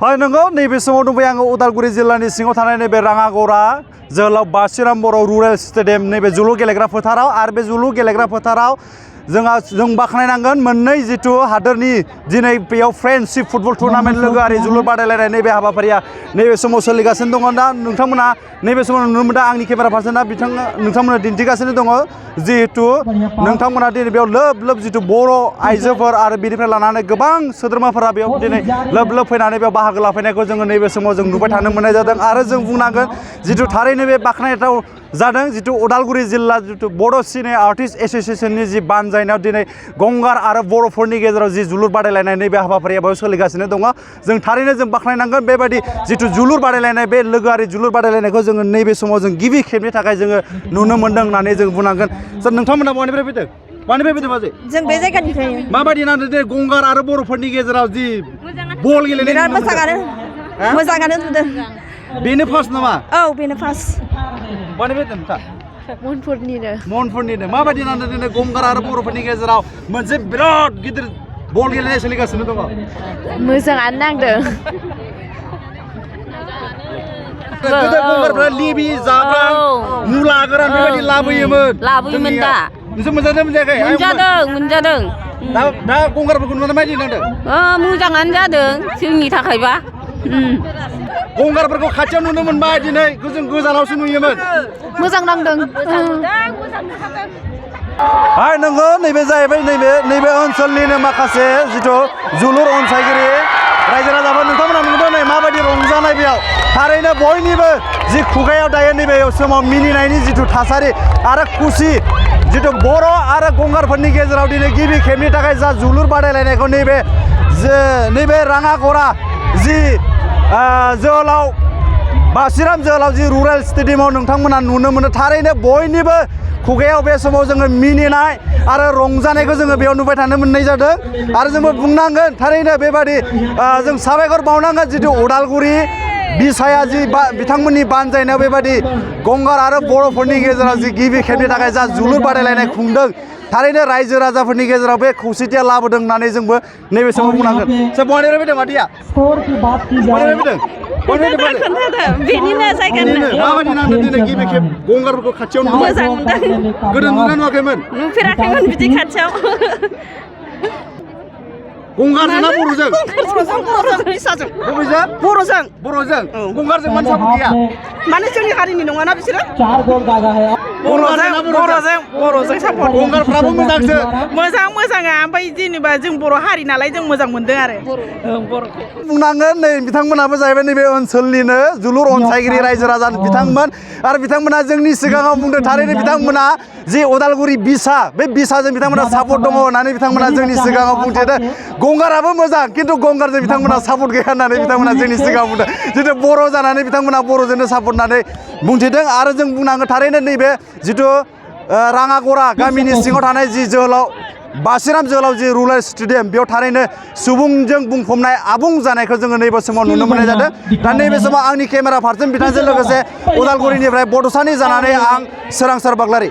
হয় नंगौ नैबे समाव दंबाय आङो उदालगुरि जिल्लानि सिङाव थानाय नैबे राङागौरा जोहोलाव बासिराम बर' रुरेल स्टेडियाम नैबे जोलुर गेलेग्रा फोथाराव आरो बे जोलुर गेलेग्रा फोथाराव जों बाख्नायनांगोन मोननै जिथु हादोरनि दिनै बेयाव फ्रेन्डशिप फुटबल टुर्नामेन्ट लोगोआरि जोलुर बादायलायनाय नैबे हाबाफारिया नैबे समाव सोलिगासिनो दङ दा नोंथांमोना नैबे समाव नुनो मोनदों आंनि केमेरा पार्सना नोंथांमोना दिन्थिगासिनो दङ जिहेतु नोंथांमोना दिनै बेयाव लोब लोब जिथु बर' आइजोफोर आरो बेनिफ्राय लानानै गोबां सोद्रोमाफोरा बेयाव दिनै लोब लोब फैनानै बेयाव बाहागो लाफैनायखौ जोङो नैबे समाव जों नुबाय थानो मोननाय जादों आरो जों बुंनांगोन जिथु थारैनो बे बाख्नायथाव जादों जिथु उदालगुरि जिल्ला जिथु बड' सिने आर्टिस्ट एस'सिएशननि जि बानजायनायाव दिनै गंगार आरो बर'फोरनि गेजेराव जि जोलुर बादायलायनाय नैबे हाबाफारिया बेयाव सोलिगासिनो दङ जों थारैनो जों बाख्नायनांगोन बेबायदि जिथु जोलुर बादायलायनाय बे लोगोआरि जोलुर बादायलायनायखौ जोङो नैबे समाव जों गिबि खेबनि थाखाय जोङो नुनो मोनदों होननानै जों बुंनांगोन सार नोंथांमोना बबेनिफ्राय फैदों मानिफ्राय फैदों बाजै जों बे जायगानिफ्राय माबायदि नांदों दे गंगार आरो बर'फोरनि गेजेराव जि बल गेलेनाय बिराद मोजाङानो नुदों बेनो फार्स्ट नामा औ बेनो फार्स्ट बबेनिफ्राय फैदों नोंथां मनफुरनिनो माबायदि नांदों दिनै गंगार आरो बर'फोरनि गेजेराव मोनसे बिराद गिदिर बल गेलेनाय सोलिगासिनो दङ मोजाङानो नांदों गोदो गंगारफ्रा लिबि जाब्रां मुला गोरान बेबायदि लाबोयोमोन दा नोंसोर मोनजादों मोनजायाखै मोनजादों दा गंगारफोरखौ नुनानै माबायदि नांदों मोजाङानो जादों जोंनि थाखायबा गंगारफोरखौ खाथियाव नुनो मोनबाय दिनै जों गोजानावसो नुयोमोन मोजां नांदों नंगौ नैबे जाहैबाय नैबे ओनसोलनिनो माखासे जिथु जोलुर अनसायगिरि रायजो राजाफोर नोंथांमोना नुदों नै माबायदि रंजानाय बेयाव थारैनो बयनिबो जि खुगायाव दायो नैबे समाव मिनिनायनि जिथु थासारि आरो खुसि जिथु बर' आरो गंगारफोरनि गेजेराव दिनै गिबि खेबनि थाखाय जा जोलुर बादायलायनायखौ नैबे राङागौरा जि जोहोलाव बासिराम जोहोलाव जि रुरेल स्टेडियामाव नोंथांमोना नुनो मोनो थारैनो बयनिबो खुगायाव बे समाव जोङो मिनिनाय आरो रंजानायखौ जोङो बेयाव नुबाय थानो मोननाय जादों आरो जोंबो बुंनांगोन थारैनो बेबादि जों साबायखर बावनांगोन जिथु उदालगुरि बिसाया जि बिथांमोननि बानजायनायाव बेबायदि गंगार आरो बर'फोरनि गेजेराव जि गिबि खेबनि थाखाय जा जोलुर बादायलायनाय खुंदों थारैनो रायजो राजाफोरनि गेजेराव बे खौसेथिया लाबोदों होननानै जोंबो नैबे समाव बुंनांगोन सोर बहानिफ्राय फैदों मादैया बहानिफ्राय फैदों बेनिनो जायगानिनो माबायदि नांदों दिनै गिबि खेब गंगारफोरखौ खाथियाव नुबाय गोदो नुना नुवाखैमोन नुफेराखैमोन बिदि खाथियाव गंगारजों ना बर'जों बर'जों गंगारजों मानो सापर्ट गैया माने जोंनि हारिनि नङाना बिसोरो बर'जों सापर्ट गंगारफ्राबो मोजांसो मोजाङा ओमफ्राय जेनेबा जों बर' हारि नालाय जों मोजां मोनदों आरो बुंनांगोन नै बिथांमोनाबो जाहैबाय नैबे ओनसोलनिनो जोलुर अनसायगिरि रायजो राजा बिथांमोन आरो बिथांमोना जोंनि सिगाङाव बुंदों थारैनो बिथांमोना जि उदालगुरि बिसा बे बिसाजों बिथांमोना सापर्ट दङ होननानै बिथांमोना जोंनि सिगाङाव बुंथिदों गंगाराबो मोजां खिन्थु गंगारजों बिथांमोना सापर्ट गैया होननानै बिथांमोना जोंनि सिगाङाव बुंदों जितु बर' जानानै बिथांमोना बर'जोंनो सापर्ट होननानै बुंथिदों आरो जों बुंनांगोन थारैनो नैबे जिथु राङागौरा गामिनि सिङाव थानाय जि जोहोलाव बासिराम जोहोलाव जि रुरेल स्टेडियाम बेयाव थारैनो सुबुंजों बुंफबनाय आबुं जानायखौ जोङो नैबे समाव नुनो मोननाय जादों दा नैबे समाव आंनि केमेरा पार्सन बिथांजों लोगोसे उदालगुरिनिफ्राय बड'सानि जानानै आं सोरांसार बाग्लारि